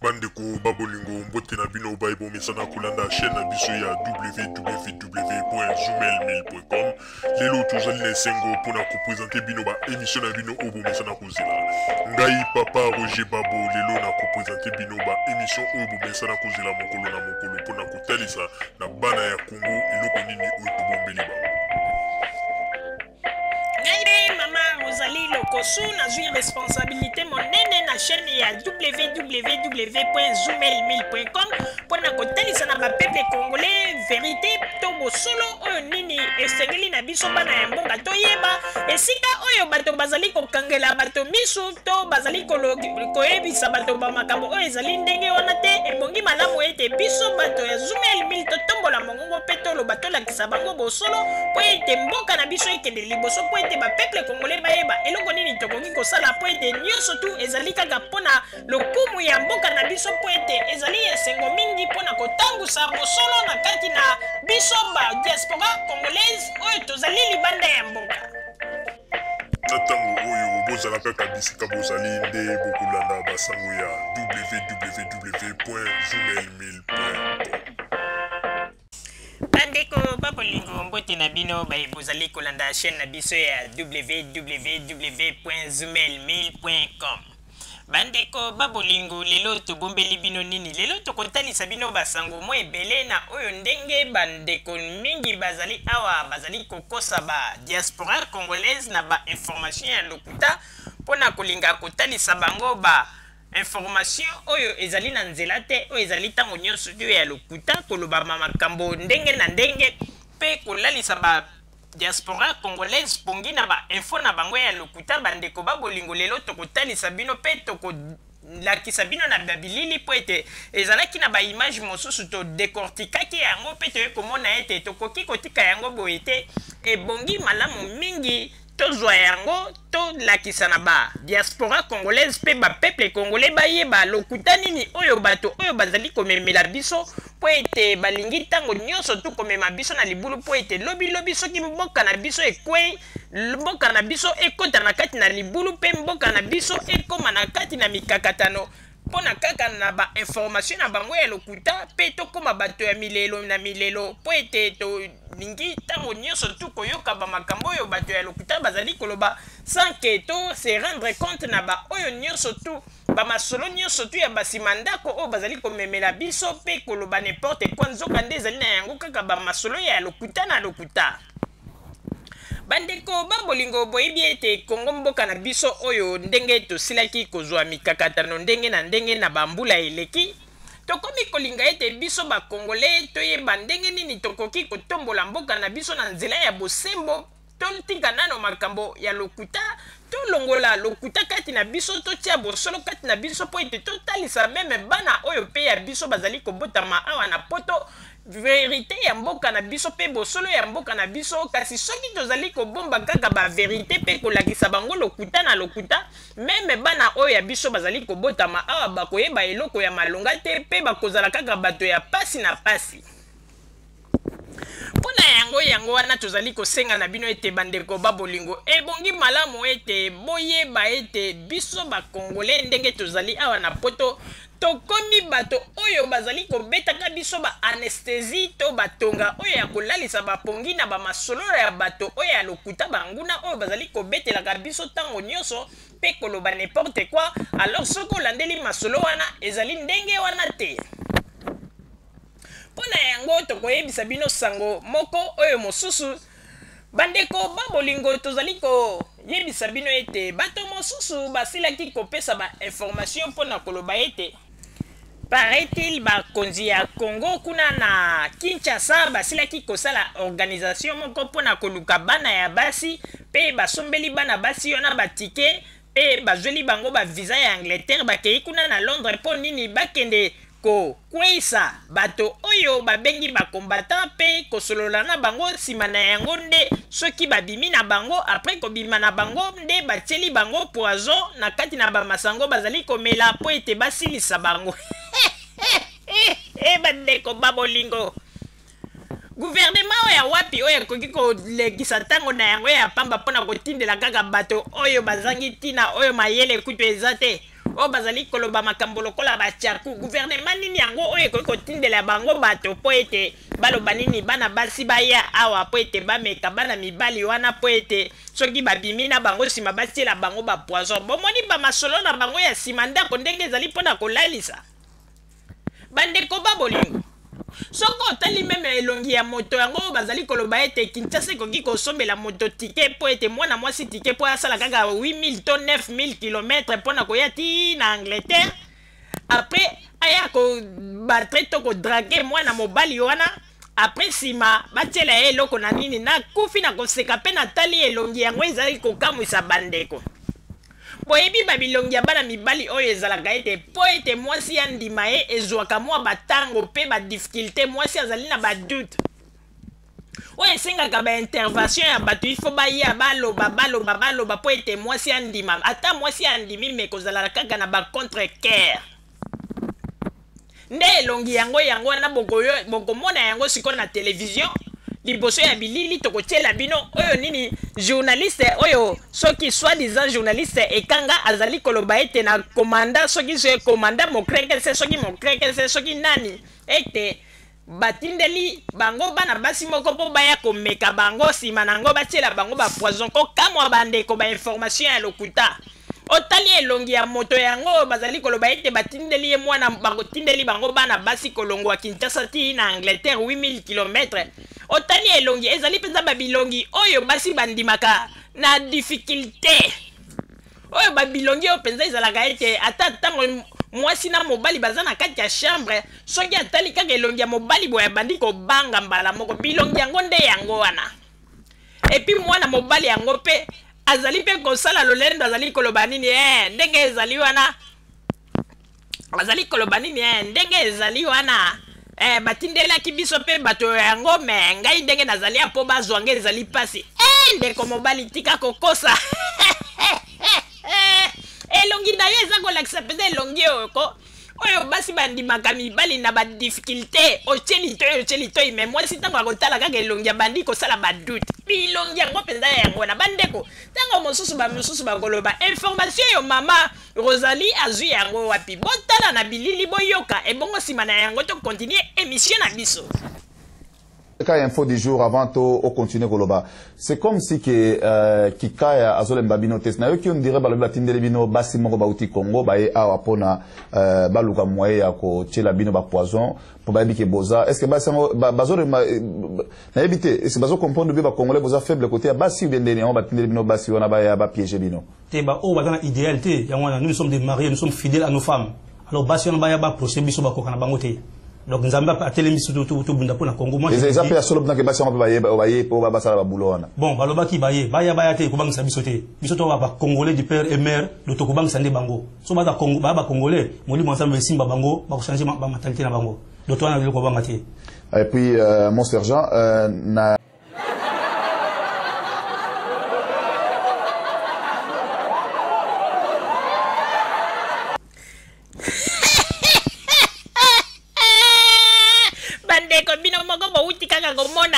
Bandeko ba bolingo, mbote na bino baye bomesana kolanda chaîne na biso ya www.zoomail1000.com. Lelo tozali na esengo mpona kopresente bino ba émission na bino oyo bomesana kozela. Ngai papa Roger Babo lelo na kopresente bino ba émission oyo bomesana kozela mokolo na mokolo mpona kotalisa na bana ya Congo eloko nini oyo tobombeli bango. Ngai nde mama Rosalie Lokosu, nazwi responsabilité monene na chaîne ya www.zoomail1000.com mpo na kotalisa na bapeuple congolais verité to bosolo oyo nini esengeli na biso bana ya mboka toyeba esika oyo bato bazali kokangela bato misu to bazali koyebisa bato bamakambo oyo ezali ndenge wana te. Ebongi malamu ete biso bato ya Zoomail 1000 totombola mongongo mpe toloba, tolakisa bango bosolo mpo ete mboka na biso ekende liboso, mpo ete bapeuple congolais bayeba eloko nini tokoki kosala, mpo ete nyonso tu ezali kaka mpona lokumu ya mboka na biso, mpo ete ezali esengo mingi mpona kotambusa bosolo na kati na biso ba diaspora congolaise oyo tozali libanda ya mboka. Na ntango oyo bozala kaka bisika bozali nde bokolanda basango ya www.zoomail1000.com. Bandeko ba bolingo, mbote na bino baye bozali kolanda chaîne na biso ya www.zoomail1000.com. Bandeko ba bolingo, lelo tobombeli bino nini? Lelo tokotalisa bino basango mwa ebele na oyo ndenge bandeko mingi bazali awa bazali kokosa ba diaspora congolaise na ba information ya lokuta mpo na kolinga kotalisa bango ba information oyo ezali na nzela te, oyo ezali ntango nyonso oyo ya lokuta, kolobama makambo ndenge na ndenge mpe kolalisa ba diaspora congolaise pongi na ba info na bango ya lokuta. Bandeko ba bolingo, lelo tokotalisa bino mpe tokolakisa bino na babilili, mpo ete ezalaki na baimage mosusu todekortikaki yango mpe toye komona ete tokoki kotika yango boye te. Ebongi malamu mingi tozwa yango, tolakisa na ba diaspora congolaise mpe bapeuple congolais bayeba lokuta nini oyo bato oyo bazali komemela biso, mpo ete balingi ntango nyonso tu komema biso na libulu, mpo ete lobilobi soki mboka na biso ekwei, mboka na biso ekota na kati na libulu mpe mboka na biso ekóma na kati na mikakatano mpo na kaka na bainformation na bango ya lokuta, mpe tokóma bato ya milelo na milelo, mpo ete tolingi ntango nyonso tu koyoka bamakambo oyo bato ya lokuta bazali koloba sans que to se rendre compte na baoyo nyonso tu bamasolo nyonso tu ya basima ndako oyo bazali komemela biso mpe koloba n'importe quoi, nzoka nde ezali na yango kaka bamasolo ya lokuta na lokuta. Bandeko ba bolingo, boyebi ete Kongo mboka na biso oyo, ndenge tosilaki kozwa mikakatano ndenge na ndenge na bambula eleki, tokomi kolinga ete biso bakongole toyeba ndenge nini tokoki kotombola mboka na biso na nzela ya bosembo. Totika nano makambo ya lokuta, tolongola lokuta kati na biso, totia bosolo kati na biso, mpo ete totalisa même bana oyo mpe ya biso bazali kobotama awa na Poto verité ya mboka na biso mpe bosolo ya mboka na biso. Kasi soki tozali kobomba kaka baverité mpe kolakisa bango lokuta na lokuta, même bana oyo ya biso bazali kobotama awa bakoyeba eloko ya malonga te mpe bakozala kaka bato ya pasi na pasi. Mpo na yango wana tozali kosenga na bino ete bandeko ba bolingo, ebongi malamu ete boyeba ete biso bakongole ndenge tozali awa na Poto, tokomi bato oyo bazali kobetaka biso ba anesthésie to batonga oyo ya kolalisa bapongi na bamasolo ya bato oyo ya lokuta, banguna oyo bazali kobetelaka biso ntango nyonso mpe koloba n'importe quoi. Alors soki olandeli masolo wana, ezali ndenge wana te. Mpo na yango tokoyebisa bino sango moko oyo mosusu. Bandeko ba bolingo, tozali koyebisa bino ete bato mosusu basilaki kopesa bainformation mpo na koloba ete paraît-il bakonzi ya Congo kuna na Kinshasa basilaki kosala organisation moko mpo na koluka bana ya basi, mpe basombeli bana basi wana batike mpe bazweli bango bavisa ya Angleterre, bakei kuna na Londres mpo nini? Bakende kokweyisa bato oyo babengi bacombattant mpe kosolola na bango. Nsima na yango nde soki babimi na bango, après kobima na bango nde batieli bango poison na kati na bamasango bazali komela mpo ete basilisa bango. E bandeko ba bolingo, gouvernement oyo ya wapi oyo ekoki kolekisa ntango na yango ya pamba mpona kotindela kaka bato oyo bazangi ntina, oyo mayele kutu eza te? Oyo bazali koloba makambo lokola bachaku. Gouvernement nini yango oyo ekoki kotindela bango bato mpo ete baloba nini bana basi baya awa mpo ete bameka bana mibali wana mpo ete soki babimi na bango nsima batiela bango bapoison. Bomoni bamasolo na bango ya nsima ndako ndenge ezali mpo na kolalisa bandeko ba bolingo. Soki otali meme elongi ya moto yango oyo bazali koloba ete Kinshasa ekoki kosombela moto tike mpo ete mwana mwasi tike mpo asala kaka 8000 to 9000 km mpo na koya ti na Angleterre, après aya kobatre to kodrage mwana mobali wana, après nsima batiela ye eloko na nini. Nakufi na koseka mpe natali elongi yango ezali kokamwisa bandeko. Boyebi ba bilongi ya bana mibali oyo ezalaka ete mpo ete mwasi ya ndima ye ezwaka mwa batango mpe ba difficulté, mwasi azali na ba doute oyo esengaka ba intervention ya bato, ifo baya baloba baloba baloba mpo ete mwasi andima. Ata mwasi andimi, me kozala kaka na ba contre cœur. Nde elongi yango yango wana bokomona yango sikoyo na televizio liboso ya bilili tokotiela bino oyo nini journaliste oyo soki soi-disant journaliste ekanga azali koloba ete na komanda soki so komanda mokrekese soki mokrekese soki nani ete batindeli bango bana basi moko mpo baya komeka bango, nsima na yango batiela bango bapoison. Kokamwa bandeko, bainformation ya lokuta. Otali elongi ya moto yango bazali koloba ete batindeli ye mwana, batindeli bango bana basi kolongwa Kinshasa ti na Angleterre 8000 km. Otali elongi ezali mpenza babilongi oyo basi bandimaka na difficulté, oyo babilongi oyo mpenza ezalaka ete ata ntango mwasi na mobali baza na kati ya chambre, soki atali kaka elongi ya mobali boye abandi kobanga mbala moko. Bilongi yango nde yango wana. Epuis mwana mobali yango mpe azali mpe kosala lolendo, azali koloba nini ndenge ezali wana, azali koloba nini ndenge ezali wana batindelaki biso mpe bato yango, me ngai ndenge nazali ya mpo bazwa ngai ezali mpasi. Ndeko mobali, tika kokosa. Elongi na yo eza kolakisa mpenza elongi oyo ko oyo basi bandimaka mibali na badifficulté. Otie litoi, otie litoi, me mwasi ntango akotala kaka elongi abandi kosala badoute. Bilongi yango mpenza yango na bandeko. Ntango mosusu bamosusu bakoloba information oyo mama Rosalie azwi yango wapi? Botala na bilili, boyoka, ebongo nsima na yango tokontinue émission na biso. Ka info du jour avant to o continuer koloba, c'est comme si que kikaya azolemba bino te. Nayoki on dirait balobi batindeli bino basi moko bauti Congo baye awa mpona baluka moyen ya kotiela bino bapoison mpo bayebi ke boza. Est ce que basi yango bazolemba, nayebi te, est ce que bazocomprendre bien bacongolais boza faible côté ya basi ou bien ndeni yango batindeli bino basi wana baya bapiéger bino? Te, baoyo baza na idéal te yango wana. Nous, nous sommes des mariés, nous sommes fidèles à nos femmes. Alors basi wana baya baprocès biso, bakoka na bango te. Donc Nzambe atelemi biso, tobunda mpo na Congo. Moi, eza mpe ya solo mpena ke basi yango mpe baye mpo basala babulo wana? Bon, balobaki baye, baya baya te, kobangisa biso te. Biso to bacongolais du père et mère, do tokobangisa nde bango. So baza baya bacongolais, molimo ya Nzambe esimba bango, bakochange bamentalité na bango. Donc towana eloko kobanga te. Et puis mon sergent na Bandeko, bino moko bowuti kaka komona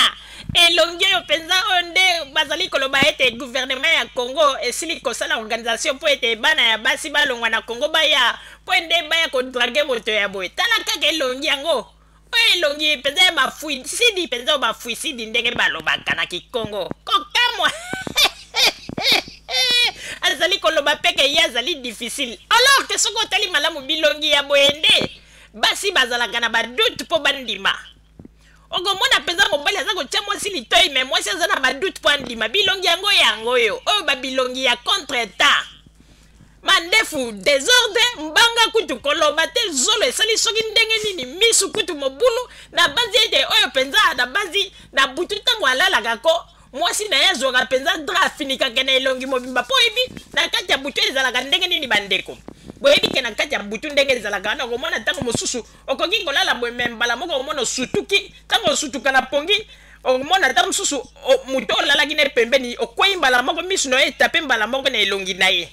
elongi oyo mpenza oyo nde bazali koloba ete gouvernement ya Congo esili kosala organisation mpo ete bana ya basi balongwa na Congo baya mpo nde baya kodrage moto ya boye. Tala kaka elongi yango oyo, elongi mpenza ya bafuisidi mpenza, oyo bafuisidi ndenge balobaka na Kikongo. Kokamwa, azali koloba peke ye azali difficile, alors ke soki otali malamu bilongi ya boye nde basi bazalaka na badoute mpo bandima. Okomona mpenza mobali aza kotia mwasi litoi, me mwasi aza na badoute mpo andima. Bilongi yango yango oyo oyo babilongi ya contre temps, mandefu desordre, mbanga kutu koloba te, zolo esali soki ndenge nini, misu kutu mobulu. Nabanzi ete oyo mpenza, nabanzi na butu ntango alalaka ko mwasi na ye azwaka mpenza drap afinikaka na elongi mobimba, mpo oyebi na kati ya butu ezalaka ndenge nini. Bandeko, boyebi ke na kati ya butu ndenge ezalaka wana, okomona ntango mosusu okoki kolala boye, me mbala moko okomona osutuki. Ntango osutuka na pongi, okomona ata mosusu moto olalaki na pembeni, okwei mbala moko, misu na yo etape mbala moko na elongi na ye.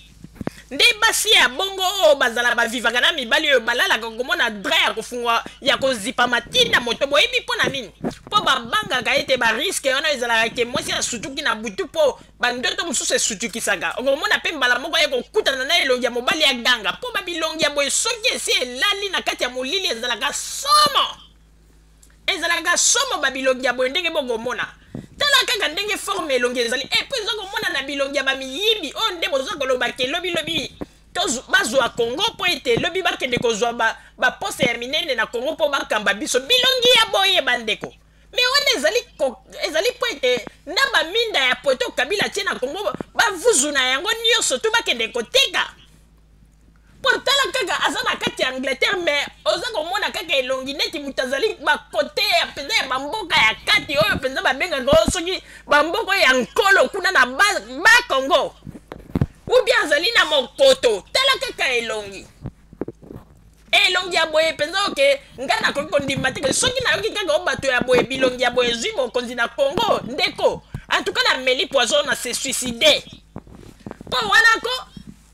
Nde basi ya bongo oyo bazala bavivaka na mibali oyo balalaka komona drap ya kofungwa ya kozipama ti na moto. Boyebi mpo na nini? Mpo babangaka ete ba risque wana ezalaka ke mwasi asutuki na butu mpo bandoto mosusu esutukisaka. Okomona mpe mbala moko aye kokutana na elongi ya mobali aganga mpo ba bilongi ya boye soki esi elali na kati ya molili ezalaka somo. Ezalaka somo ba bilongi ya boye ndenge bokomona. Tala kaka ndenge forme elongi ezali. Et puis oza komona na bilongi ya ba miyibi oyo nde boza koloba ke lobi lobi bazwa Congo mpo ete lobi bakende kozwa ba, ba poste ya minene na Congo mpo bakamba biso. Bilongi ya boye bandeko. Mais wana ezali ezali mpo ete na ba minda ya poto Kabila atie na Congo bavuzu na yango nyonso tu bakende koteka. Po tala kaka aza na kati ya Angleterre mais oza komona kaka elongi neti moto azali bakote ya mpenza ya bamboka ya kati oyo mpenza babengaka oyo soki bamboka oyo ya nkolo kuna na ba, ba Congo ou bien azali na mokoto. Tala kaka elongi, elongi ya boye mpenza oke ngai nakoki kondima te soki nayoki kaka o bato ya boye bilongi ya boye ezwi bokonzi na Congo ndeko en tout cas nameli poison na se suicider mpo wana ko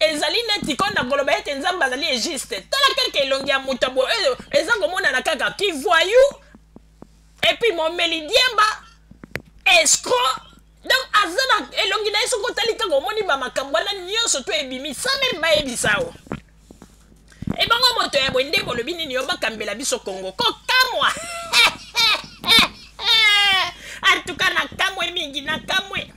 Ezali neti ko na koloba ete Nzambe azali injuste. Tala kaka elongi ya moto ya boye oyo eza komonana kaka ki voyou et puis momeli diemba, escroc. Donc aza na elongi na ye soki otali kaka omoni ba makambo wana nyonso to ebimi sans meme bayebisa yo. Ebongo moto ya boye nde bolobi nini yo bakambela biso Congo? Kokamwa! En tout cas nakamwe mingi, nakamwe.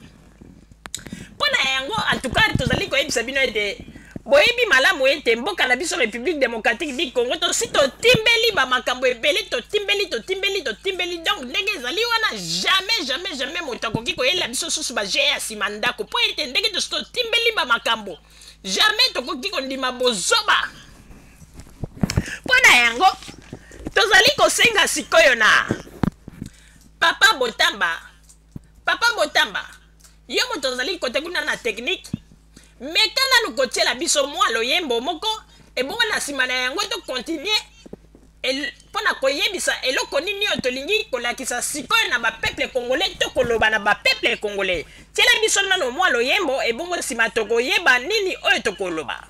Mpo na yango, en tout cas, tozali koyebisa bino ete boyebi malamu ete mboka na biso Republique Democratique du Congo tosi totimbeli ba makambo ebele, totimbeli, totimbeli, totimbeli. Donc ndenge ezali wana, jamais, jamais, jamais moto akoki koyela biso susu ba jeu ya nsima ndako, mpo ete ndenge tosi totimbeli ba makambo, jamais tokoki kondima bozoba. Mpo na yango, tozali kosenga sikoyo na Papa Botamba. Papa Botamba, yo moto ozali kote kuna na technique, meka nanu kotiela biso mwa loyembo moko, ebongo na nsima na yango to continuer mpo na koyebisa eloko nini oyo tolingi kolakisa sikoyo na ba peuple congolais to koloba na ba peuple congolais. Tiela biso nanu mwa loyembo, ebongo nsima tokoyeba nini oyo tokoloba.